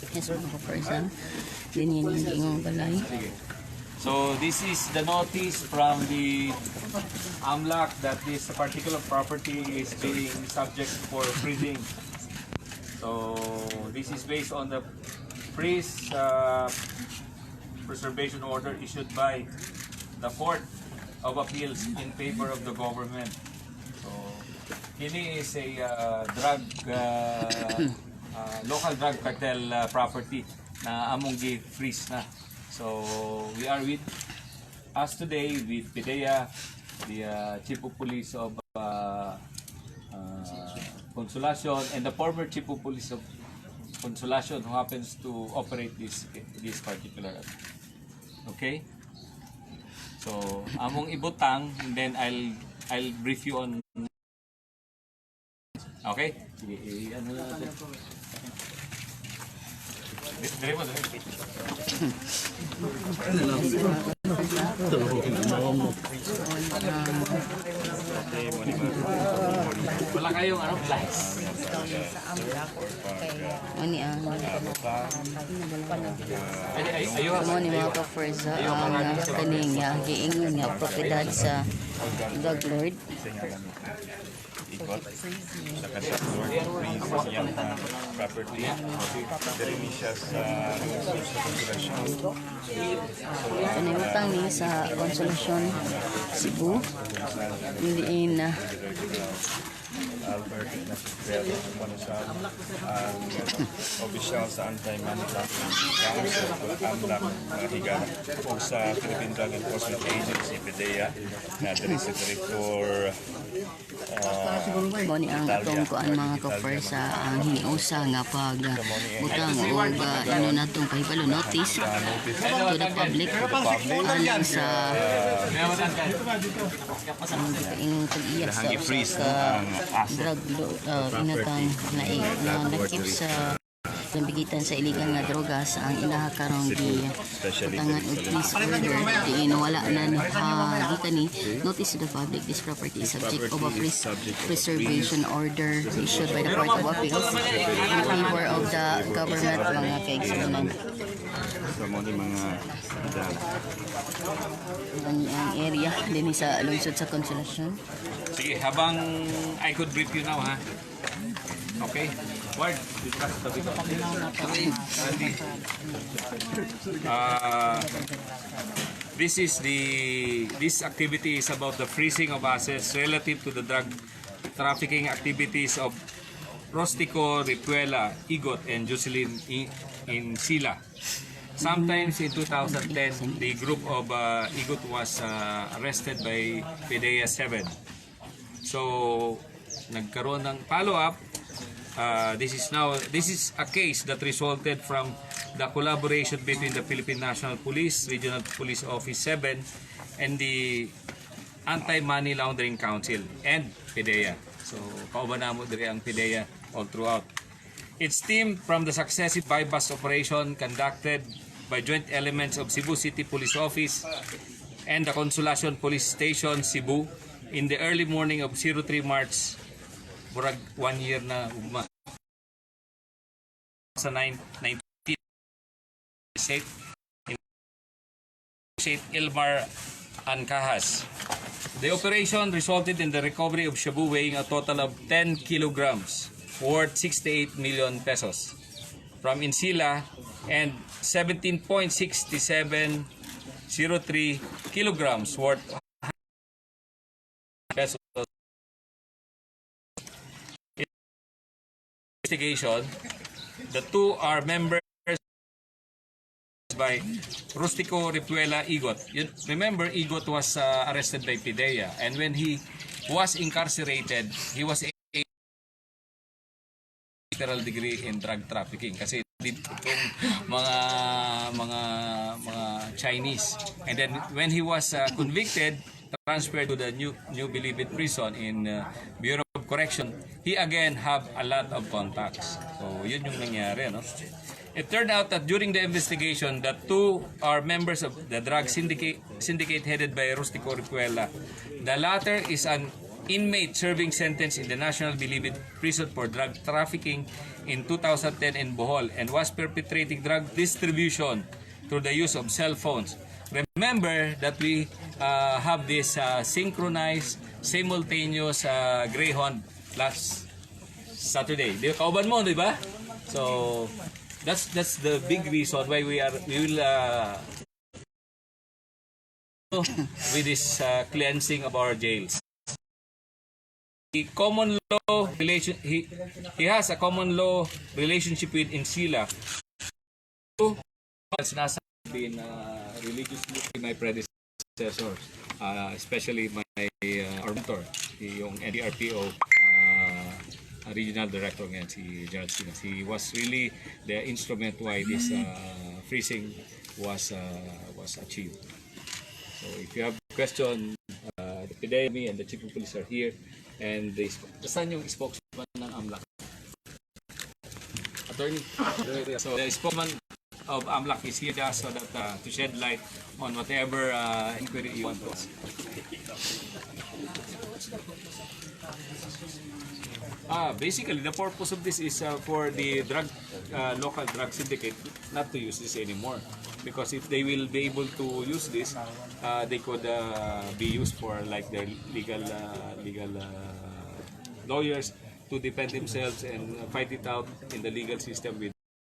Yes, mga ka-person. Din yun yung giingong balay. So this is the notice from the AMLAC that this particular property is being subject for freezing. So this is based on the freeze preservation order issued by the Court of Appeals in favor of the government. So kini is a drug local drug cartel property na among gi-freeze na. So we are with us today with PDEA, the Chief of Police of Consolacion and the former Chief of Police of Consolacion who happens to operate this particular. Okay? So, among ibutang and then I'll brief you on. Okay? Sige, eh, ano na natin. Dire mo, dire. Wala kayong ano, flies. Mo ni ang Ay, ay, ayo. Mo ni, mga ka-Forza, ang kaning giingon nga propiedad sa drug lord. Ikot sa drug lord, freeze iyang property. Diri ni siya sa lungsod sa Consolacion. So naibutang ni sa Consolacion, Cebu. Diin na Albert Nasibel Manusal, ang opisyal sa Anti-Money Laundering Council, AMLAC, mga higala, ug sa Philippine Drug Enforcement Agency, PDEA, na diri si Director Mo ni ang atong kuan, mga ka-Forza, ang hiniusa nga pag butang og ano natong pahibalo, notice to the public alang sa ang pag-iya sa usa ka drug inatang na, na nakip sa lambigitan sa illegal nga drogas. Ang ilaha karong gi butangan og freeze order diin wala na gikan ni notice to the public: this property is subject of a freeze preservation order issued by the Court of Appeals in favor of the government, mga kaigsuonan. Sa mo ni mga higala. Ang area dinhi sa lungsod sa Consolacion. Sige, habang I could brief you now, ha? Okay? Ward, dito ka sa tabi ko. Randy. This activity is about the freezing of assets relative to the drug trafficking activities of Rostico Ripuela Igot and Jocelyn Insila. Sometimes in 2010, the group of Igot was arrested by PDEA 7. So, nagkaroon ng follow-up. This is a case that resulted from the collaboration between the Philippine National Police, Regional Police Office 7, and the Anti-Money Laundering Council and PDEA. So, kauban namo diri ang PDEA all throughout. It stemmed from the successive buy-bust operation conducted by joint elements of Cebu City Police Office and the Consolacion Police Station, Cebu, in the early morning of 03 March, murag one year na ugma, sa 9, 19 State Ilmar Ancajas. The operation resulted in the recovery of shabu weighing a total of 10 kilograms, worth 68 million pesos, from Insila and 17.6703 kilograms worth pesos. Investigation, the two are members by Rustico Ripuela Igot. Remember, Igot was arrested by PDEA, and when he was incarcerated, he was a literal degree in drug trafficking kasi dito itong mga Chinese. And then when he was convicted, transferred to the New Bilibid Prison in Bureau of Correction, he again have a lot of contacts. So yun yung nangyari, no? It turned out that during the investigation, the two are members of the drug syndicate headed by Rustico Ripuela. The latter is an Inmate serving sentence in the National Bilibid Prison for drug trafficking in 2010 in Bohol and was perpetrating drug distribution through the use of cell phones. Remember that we have this synchronized, simultaneous Greyhound last Saturday. Di kauban mo, di ba? So that's the big reason why we will with this cleansing of our jails. The common law relation he has a common law relationship with Insila. Nasa been religiously my predecessors, especially my our mentor, yung NDRPO regional director ngayon, si Gerald Sinas. He was really the instrument why this freezing was achieved. So if you have question, the PDEA, me and the chief of police are here. And saan yung spokesman ng AMLAC? Attorney. So the spokesman of AMLAC is here just so that to shed light on whatever inquiry you want to ask. Basically, the purpose of this is for the drug local drug syndicate not to use this anymore. Because if they will be able to use this, they could be used for like their legal lawyers to defend themselves and fight it out in the legal system with